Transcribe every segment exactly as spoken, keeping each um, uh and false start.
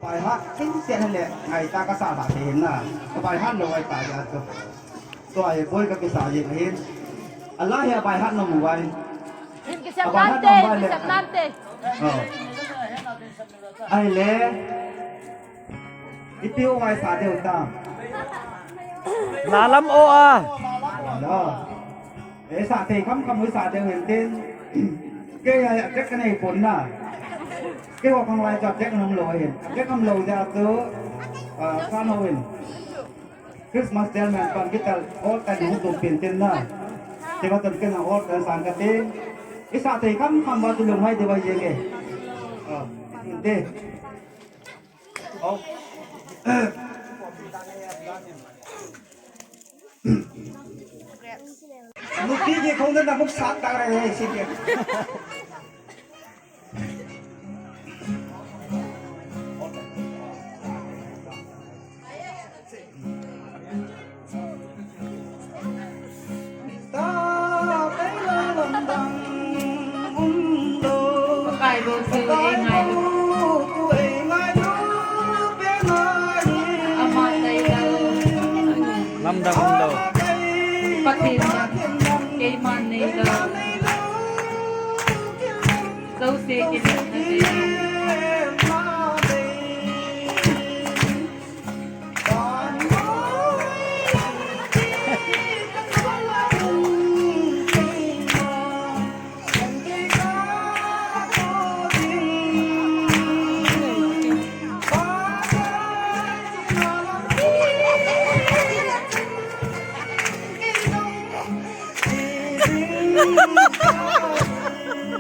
Baihat, kin tian le, ngai ta ka sa ta te hin na. Ka baihat lo ai ta ya to. To ai boi ka kisa ye hin. Allah ya baihat no mu wai. Kisep nante, kisep nante. Oh. Ai le. Ipi u ngai sa deu ta. Lalam o a. Lo. E sa thei kham kham u sa deu hin tin. Kei a, a tek ka nei pon na. Kei ho khang lai cha tek nam lo hin. Tek nam lo ja tu. A, sa no hin. Christmas tel men pan kita all time hung tum pin tin na. Ti ba tan ken all time sang ka ti. I sa thei kham kham ba tu lung mai de ba ye ke. A, tin te. Nupi ki khong na muk sat ta re hai si ke. Lamdang um lou. Pathen dang, keiman nei lou. Jouse kilet na te.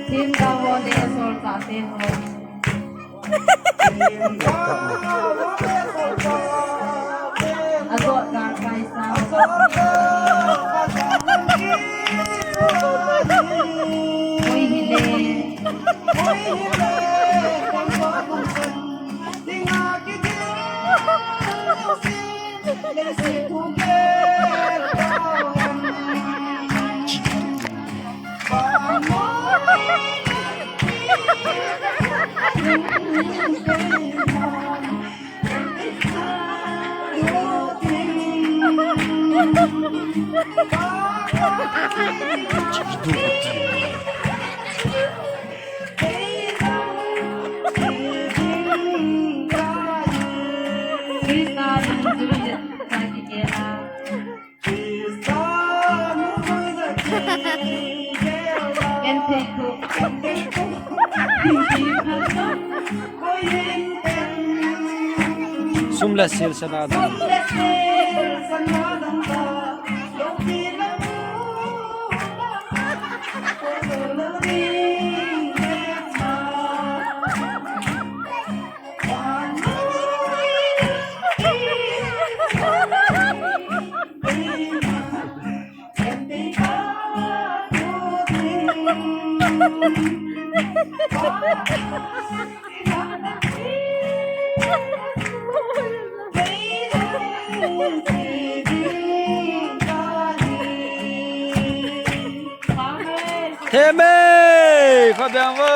Thim ta ho le sol ta te ho. Azot dan pai sa. Oi hi le. Sum le sil sana dang. Theme, khabiang vo.